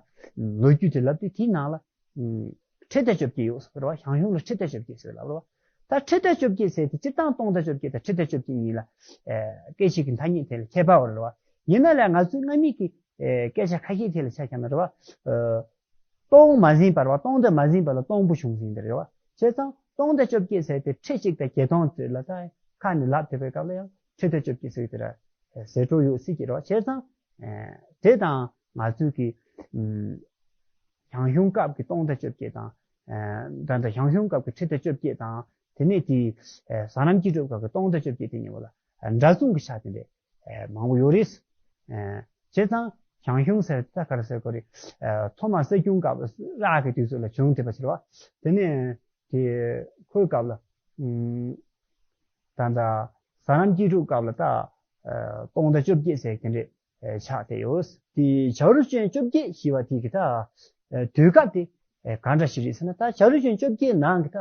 ལོ་རྒྱུས་དེ་ལབ་དུས་དེའི་ནང་ལ། ཨུམ། ཁྲི་སྟེགས་བཅོ་བརྒྱད་ཡོད་ཟེར་བ། ཞང་ཞུང་ལ་ཁྲི་སྟེགས་བཅོ་བརྒྱད་ཟེར་ལབ་རེད་བ། ད་ཁྲི་སྟེགས་བཅོ་བརྒྱད་ཟེར་དེ་སྤྱིར་བཏང་སྟོང་དང་བཅོ་བརྒྱད་དང་ཁྲི་སྟེགས་བཅོ་བརྒྱད་གཉིས་ལ་ཨེ་སྐད་ཆ་གི་ཐ་སྙད་དེ་ལ་ཁྱད་པར་ཡོད་རེད་བ། ཡིན་ན་ལས་ང་ཚོའི་སྔ་མའི་གི་ཨེ་སྐད་ཆ་ཁ་ཤས་དེ་ལ་ཆ་བཞག་ན་རེད་བ། ཨེ་སྟོང་མ་ཟིན་པར་བ། སྟོང་དང་མ་ཟིན་པ་ལ་སྟོང་པོ་བྱུང་ཟིན་དེ་རེད་བ། བྱས་ཙང་སྟོང་དང་བཅོ་བརྒྱད་ཟེར་དེ་ཁྲི་གཅིག་དང་བརྒྱད་སྟོང་ཙམ་ལ་ད་ཁ་ནས་ལབ་བསྡད་པའི་སྐབས་ལ་ཡང་ཁྲི་སྟེགས་བཅོ་བརྒྱད་ཟེར་དེ་ར་ཟེར་འགྲོ་ཡོད་སྲིད་ཀྱི་རེད་བ། བྱས་ཙང་ཨེ་དེ་དང་ང་ཚོའི་གི་ཨུམ། ཞང་ཞུང་སྐབས་ཀྱི་སྟོང་དང་བཅོ་བརྒྱད་དང་། ཨ་ད་ལྟ་ཞང་ཞུང་སྐབས་ཀྱི་ཁྲི་སྟེགས་བཅོ་བརྒྱད་དང་། དེ་ནས་དེ་ཨ་ཟ་ལམ་སྐྱིད་སྡུག་སྐབས་ཀྱི་སྟོང་དང་བཅོ་བརྒྱད་དེ་གཉིས་པོ་ལ་ཨ་འདྲ་མཚུངས་ཀྱི་ཆ་དེ་འདྲ་ཨ་མང་པོ་ཡོད་རེད། ཨ་བྱས་ཙང་ཞང་ཞུང་ཟེར་ད་ག་རེ་ཟེར་དགོས་རེད། ཨ་ཐོག་མར་གསར་བྱུང་སྐབས་རག་གི་དུས་སུ་ལ་བྱུང་བསྡད་པ་ཟེར་བ། དེ་ནས་དེ་ཁོའི་སྐབས་ལ་ཨུམ། ད་ལྟ་ཟ་ལམ་སྐྱིད་སྡུག་སྐབས་ལ་ད་ཨ་སྟོང་དང་བཅོ་བརྒྱད་ཟེར་དེ་འདྲ་ཨེ་ཆགས་བསྡད་ཡོད། དེ་བྱ་རུ་ཅན་བཅོ་བརྒྱད་ཞེས་པ་དེ་གི་ད་ཨེ་དུས་སྐབས་དེ་ཨེ་ག་འདྲ་ཞིག་རེད་ཟེར་ན། ད་བྱ་རུ་ཅན་བཅོ་བརྒྱད་ནང་གི་ད་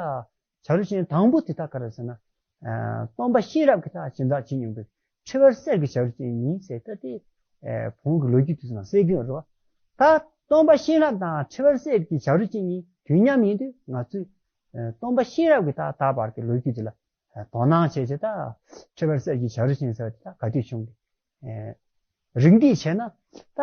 བྱ་རུ་ཅན་དང་པོ་དེ་ད་ག་རེ་ཟེར་ན། ཨེ་སྟོན་པ་གཤེན་རབ་ཀྱིས་ད་སྦྱིན་བདག་བྱེད་མྱོང་བའི་ཁྲི་ཝེར་གསེར་གྱི་བྱ་རུ་ཅན་ཡིན་ཟེར། ད་དེ་ཨེ་བོན་གྱི་ལོ་རྒྱུས་དེ་ཚོ་ནང་གསལ་གྱི་ཡོད་རེད་བ། ད་སྟོན་པ་གཤེན་རབ་དང་ཁྲི་ཝེར་གསེར་གྱི་བྱ་རུ་ཅན་གཉིས་དུས་མཉམ་ཡིན་དུས། ང་ཚོས་ཨེ་སྟོན་པ་གཤེན་རབ་ཀྱི་ད་ད་བར་གྱི་ལོ་རྒྱུས་དེ་ལ་དོ་སྣང་བྱས་བྱས། ད་ཁྲི་ཝེར་གསེར་གྱི་བྱ་རུ་ཅན་ཟེར་བ་དེ་ད་ག་དུས་བྱུང་གི། ཨེ་ རིགས་འདེད་བྱས་ན། ད་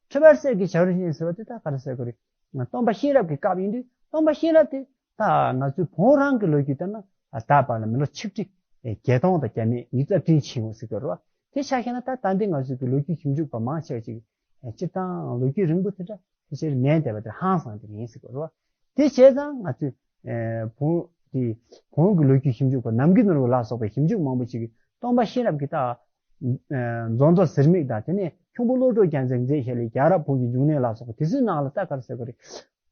ཁྲི་བར་གསེར་གྱི་བྱ་རོག་བཞིན་ཟེར་བ་དེ་ད་ག་རེ་ཟེར་དགོས་རེད། སྟོན་པ་གཤེན་རབ་ཀྱི་སྐབས་ཡིན་དུས་སྟོན་པ་གཤེན་རབ་དེ་ད་ང་ཚོའི་བོན་རང་གི་ལོ་རྒྱུས་ལྟར་ན་ད་བར་ལ་མི་ལོ་ཆིག་ཁྲི་བརྒྱད་སྟོང་དང་བརྒྱ་མེད་ཉི་ཤུ་རྩ་བདུན་ཕྱིན་ཡོད་ཟེར་དགོས་རེད་བ། དེ་ཆ་བཞག་ན་ད་ད་འདི་ང་ཚོའི་གི་ལོ་རྒྱུས་ཞིབ་འཇུག་པ་མང་ཆེ་བ་ཅིག་སྤྱིར་བཏང་ལོ་རྒྱུས་རིང་པོ་དེ་འདྲ་དེ་ཕྱིར་མེད་བསྡད་པ་དེ་ཧང་སང་དེ་ཡིན་ཟེར་དགོས་རེད་བ། དེ་བྱས་ཙང་ང་ཚོས་ཨེ་བོན་དེ་བོན་གྱི་ལོ་རྒྱུས་ཞིབ་འཇུག་པ་ནམ་མཁའི་ནོར་བུ་ལ་སོགས་པའི་ཞིབ་འཇུག་མང་པོ་ཞིག་གིས་སྟོན་པ་གཤེན་རབ་ཀྱི་ད་ཨེ་མཛོ་མཛོ་ཟེར་མིག་དང་དེ་ནས་ཁྱུང་པོ་བློ་གྲོས་རྒྱལ་མཚན་མཛད་བཞག་ལས་རྒྱལ་རབས་བོན་གྱི་འབྱུང་གནས་ལ་སོགས་པ་དེ་ཚོའི་ནང་ལ་ད་ག་རེ་ཟེར་དགོས་རེད།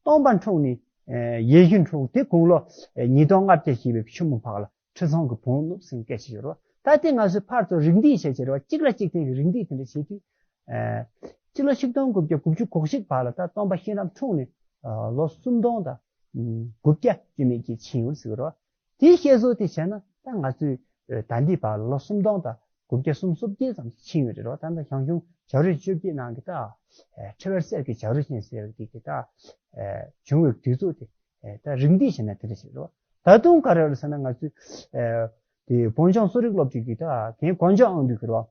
སྟོན་པ་འཁྲུངས་ནས་ཨེ་ཡིད་བཞིན་འཁྲུངས་དེ་དགུང་ལོ་ཨེ་ཉིས་སྟོང་ལྔ་བརྒྱ་བཞེས་པའི་ཆུ་མོ་ཕག་ལ་ཁྲི་སྲོང་གི་བོན་བསྣུབས་ཟིན་སྐད་ཆ་ཡོད་རེད་བ། ད་དེ་ང་ཚོས་ཕར་ཚུར་རིགས་འདེད་བྱས་བྱས་རེད་བ། གཅིག་ལ་གཅིག་བརྟེན་གྱི་རིགས་འདེད་དེ་འདྲ་བྱེད་དུས། ཨེ་སྤྱི་ལོ་ཆིག་སྟོང་དགུ་བརྒྱ་དགུ་བཅུ་གོ་གཅིག་བར་ལ་ད་སྟོན་པ་གཤེན་རབ་འཁྲུངས་ནས་ཨ་ལོ་སུམ་སྟོང་དང་དགུ་བརྒྱ་བཅུ་མེད་ཅིག་ཕྱིན་ཡོད་ཟེར་གྱི་རེད་བ། དེའི་བཤད་སྲོལ་དེ་བྱས་ན་ད་ང་ཚོས་ཨེ་ད་ལྟའི་བར་ལ་ལོ་སུམ་སྟོང་དང་དགུ་བརྒྱ་སུམ་ཅུ་སོ་བརྒྱད་ཙམ་ཕྱིན་ཡོད་རེད་བ། ད་ལྟ་ཞང་ཞུང་བྱ་རོག་བཅོ་བརྒྱད་ནང་གི་ད་ཨེ་ཁྲི་བར་གསེར་གྱི་བྱ་རོག་བཞིན་ཟེར་བ་དེ་གི་ད་ཨེ་བྱུང་བའི་དུས་ཚོད་དེ་ཨེ་ད་རིགས་འདེད་བྱས་ན་དེ་འདྲ་ཞིག་རེད་བ། ད་དུང་ག་རེ་རེད་ཟེར་ན་ང་ཚོས་ཨེ་དེ་བོན་ཆུང་གསོ་རིག་སློབ་ཁྲིད་ཀྱི་ད་རྒན་གོ་འཇོ་ཨང་འདུས་ཀྱི་རེད་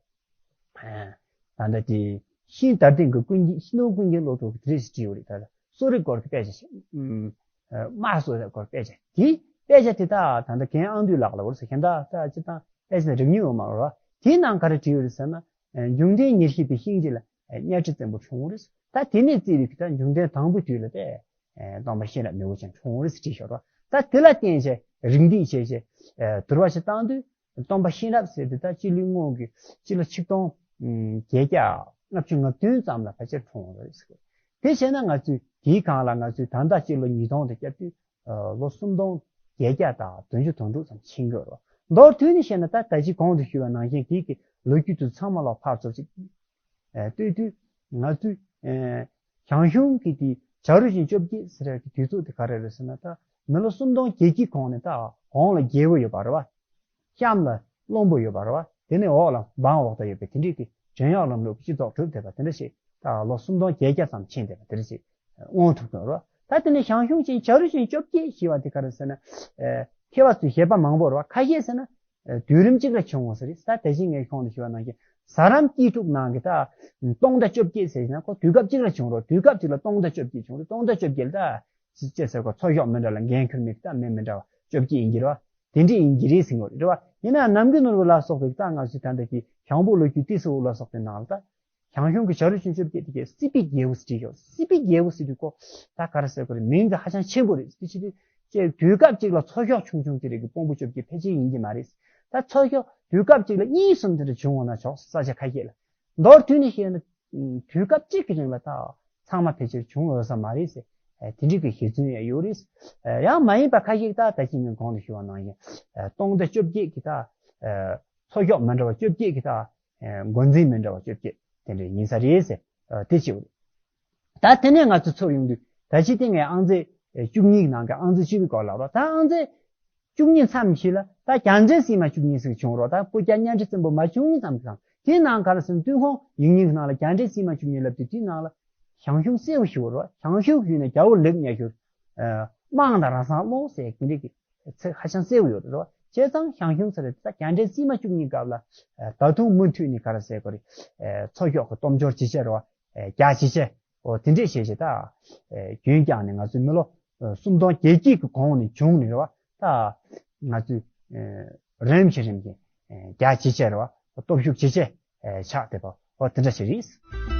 བ། ད་ལྟ་དེ་ཤིང་རྟ་སྡིངས་ཀྱི་ཀུན་མཁྱེན་ཤིང་སྡོང་ཀུན་མཁྱེན་སློབ་ཕྲུག་གིས་དེ་རེ་ཞིག་བྲིས་ཡོད་རེད། ད་གསོ་རིག་སྐོར་གྱི་དཔེ་ཆ་ཞིག་ཨུམ། དམར་གསོ་རིག་སྐོར་དཔེ་ཆ་དེ་དཔེ་ཆ་དེ་ད་ད་ལྟ་རྒན་ཨང་འདུས་ལགས་ལ་འོར་ཟེར་མཁན་ད་ད་ཅི་ད་དཔེ་ཆ་རིག་ཉུང་ཡོད་མ་རེད་བ། དེའི་ནང་ག་རེ་བྲིས་ཡོད་རེད་ཟེར་ན། འབྱུང་ལྡན་ཉེར་གཅིག་པའི་ཤིང་རྗེ་ལ་གཉའ་ཁྲི་བཙན་པོ་འཁྲུངས་རེད། ད་དེ་ནས་བརྩིས་པའི་ད་འབྱུང་ལྡན་དང་པོའི་དུས་ལ་དེ་སྟོན་པ་གཤེན་རབ་མི་བོ་ཅན་འཁྲུངས་རེད་ཟེར་བྲིས་ཤོར་བ། ད་དེ་ལ་བརྟེན་བྱས་རིགས་འདེད་བྱས་བྱས་དུར་བ་ཞིག་བཏང་དུས། སྟོན་པ་གཤེན་རབ་ཟེར་དེ་ད་སྤྱི་ལོའི་སྔོན་གྱི་སྤྱི་ལོ་ཆིག་སྟོང་བརྒྱད་བརྒྱ་ལྔ་བཅུ་ང་བདུན་ཙམ་ལ་ཕལ་ཆེར་འཁྲུངས་ཡོད་རེད་ཟེར། དེ་བྱས་ན་ང་ཚོས་དེའི་སྒང་ལ་ང་ཚོས་ད་ལྟ་སྤྱི་ལོ་ཉིས་སྟོང་དང་བརྒྱད་ཅུ་ལོ་སུམ་སྟོང་བརྒྱད་བརྒྱ་དང་བདུན་ཅུ་དོན་དྲུག་ཙམ་ཕྱིན་ཡོད་རེད། མདོར་བསྡུས་ནས་བཤད་ན་ད་ད་ཅི་གོང་དུ་ཞུས་པ་ནང་བཞིན་དེའི་གི་ལོ་རྒྱུས་དེ་ཚང་མ་ལ་ཕར་ཚུར་ཅིག་ལྟོས་དུས་ང་ཚོས་ཞང་ཞུང་གི་དེ་བྱ་རོག་བཞིན་བཅོ་བརྒྱད་ཟེར་ཡག་གི་དུས་ཚོད་དེ་ག་རེ་རེད་ཟེར་ན། ད་མི་ལོ་སུམ་སྟོང་བརྒྱད་བརྒྱའི་གོང་ནས་ད་གོང་ལ་རྒྱལ་པོ་ཡོད་པ་རེད་བ། གཤམ་ལ་བློན་པོ་ཡོད་པ་རེད་བ། དེ་ནས་འོག་ལ་འབངས་འོག་ལྟ་ཡོད་པའི་དེ་འདྲའི་གི་བྲན་གཡོག་ལམ་ལུགས་ཀྱི་སྤྱི་ཚོགས་གྲུབ་བསྡད་པ་དེ་འདྲ་ཞིག་ད་ལོ་སུམ་སྟོང་བརྒྱད་བརྒྱ་ཙམ་ཕྱིན་བསྡད་པ་དེ་འདྲ་ཞིག་མངོན་ཐུབ་ཀྱི་ཡོད་རེད་བ། ད་དེ་ནས་ཞང་ཞུང་ཆེན་བྱ་རོག་བཞིན་བཅོ་བརྒྱད་ཞེས་པ་དེ་ག་རེ་ཟེར་ན། ཨེ་མཁས་པ་ཚོས་བཞེད་པ་མང་པོ་རེད་བ། ཁ་ཤས་ཟེར་ན། ཨེ་དུས་རིམ་གཅིག་ལ་བྱུང་བ་ཟེར་རེད། ད་དེ་བཞིན་ངས་གོང་དུ་ཞུས་པ་ནང་བཞིན་ཟ་རམས་སྐྱིད་སྡུག་ནང་གི་ད་སྟོང་དང་བཅོ་བརྒྱད་ཟེར་ན་ཁོ་དུས་སྐབས་གཅིག་ལ་བྱུང་རོགས། དུས་སྐབས་གཅིག་ལ་སྟོང་དང་བཅོ་བརྒྱད་བྱུང་རེད། སྟོང་དང་བཅོ་བརྒྱད་ལ་ད་ཅི་ཅི་ཟེར་གོ་འཚོ་ཞོགས་མི་འདྲ་ལ་འགན་ཁུར་མི་ད་མི་མི་འདྲ་བ་བཅོ་བརྒྱད་ཡིན་གྱི་རེད་བ། དེ་འདྲས་ཡིན་གྱི་རེད་ཟེར་གོ་རེད་བ། ཡིན་ན་ནམ་མཁའི་ནོར་བུ་ལ་སོགས་པའི་ད་ང་ཚོས་ད་ལྟ་གི་ཞང་བོད་ལོ་རྒྱུས་ཏི་སེའུ་ལ་སོགས་པའི་ནང་ལ་ད། ཞང་ཞུང་གི་བྱ་རོག་བཞིན་བཅོ་བརྒྱད་དེ་གའི་སྲིད་པའི་རྒྱལ་པོ་ཟེར་གྱི་ཡོད། སྲིད་པའི་རྒྱལ་པོ་ཟེར་དུས་ཁོ་ད་ག་རེ་ཟེར་དགོས་རེད། མིང་དེ་ཧ་ཅང་ཆེན་པོ་རེད། དེ་ཕྱིར་དུས་སྐབས་གཅིག་ལ་འཚོ་ཞོགས་ཆུང་ཆུང་དེ་རིགས་ཀྱི་དཔོན་པོ་བཅོ་བརྒྱད་ཕལ་ཆེར་ཡིན་གྱི་མ་རེད། ད་འཚོ་ཞོགས་དུས་སྐབས་གཅིག་ལ་གཉིས་གསུམ་དེ་འདྲ་བྱུང་འོང་ན་ཆོག་ས་ཆ་ཁ་ཤས་ལ། མདོར་བསྡུས་ནས་བཤད་ན་དུས་སྐབས་གཅིག་གི་རིང་ལ་ད་ཚང་མ་ཕལ་ཆེར་བྱུང་འོས་ས་མ་རེད་ཟེར། དེ་འདྲ་གི་བཞེད་ཚུལ་ཡང་ཡོད་རེད། ཡང་མ་ཡིན་པ་ཁ་ཤས་ད་ད་ཅི་ངས་གོང་དུ་ཞུས་པ་ནང་བཞིན་སྟོང་དང་བཅོ་བརྒྱད་ཀྱི་ད་འཚོ་ཞོགས་མི་འདྲ་བ་བཅོ་བརྒྱད་ཀྱི་ད། ཨེ་འགོ་འཛིན་མི་འདྲ་བ་བཅོ་བརྒྱད་དེ་འདྲ་ཡིན་ས་རེད་ཟེར། ཨ་དེ་གཅིག་རེད། ད་དེ་ནས་ང་ཚོ་ཚུར་ཡོང་དུས་ད་ཅི་དེ་ངས་ཨང་རྩིས་ཨེ་བཅུ་གཉིས་ཀྱི་ནང་གི་ཨང་རྩིས་བཅུ་གི་སྐོར་ལབ་རོགས། ད་ཨང་རྩིས་བཅུ་གཉིས་མཚམས་བཞི་ལ་ད་རྒྱལ་མཚན་སྲིད་མ་བཅུ་གཉིས་ཟེར་བྱུང་རོགས། ད་སྤུ་རྒྱལ་གཉའ་ཁྲི་བཙན་པོ་མ་བཅུ་གཉིས་ཙམ་གྱི་སྒང་དེའི་ནང་ག་རེ་ཟེར་ན་ཏུན་ཧོང་ཡིག་རྙིང་གི་ནང་ལ་རྒྱལ་མཚན་སྲིད་མ་བཅུ་གཉིས་ལབ་དུས་དེའི་ནང་ལ་ཞང་ཞུང་གསལ་བོ་ཞིག་ཡོད་རོགས། ཞང་ཞུང་ཞུས་ནས་རྒྱལ་པོ་ལེགས་ཉེ་ཞུ་དམངས་དང་རང་སང་ཀློང་ཟེར་དེ་འདྲ་གི་ཚིག་ཧ་ཅང་གསལ་བོ་ཡོད་རེད་བ། བྱས་ཙང་ཞང་ཞུང་ཟེར་རེད་ད་རྒྱལ་མཚན་སྲིད་མ་བཅུ་གཉིས་སྐབས་ལ་ད་དུང་མུ་མཐུད་ནས་ག་རེ་ཟེར་དགོས་རེད། འཚོ་ཞོགས་ཀྱི་སྟོབས་འབྱོར་ཇེ་ཆེ་རེད་བ། རྒྱ་ཇེ་ཆེ། འོ་དེ་འདྲས་བྱས་བྱས་ད་རྒྱུན་བསྐྱངས་ནས་ང་ཚོའི་མི་ལོ་སུམ་སྟོང་བརྒྱད་བརྒྱ་གི་གོང་ནས་བྱུང་ནས་རེད་བ། ད་ང་ཚོས་རིམ་བཞིན་རིམ་བཞིན་རྒྱ་ཇེ་ཆེ་རེད་བ། སྟོབས་ཤུགས་ཇེ་ཆེ་ཆགས་བསྡད་པ་འོ་དེ་འདྲ་ཞིག་རེད།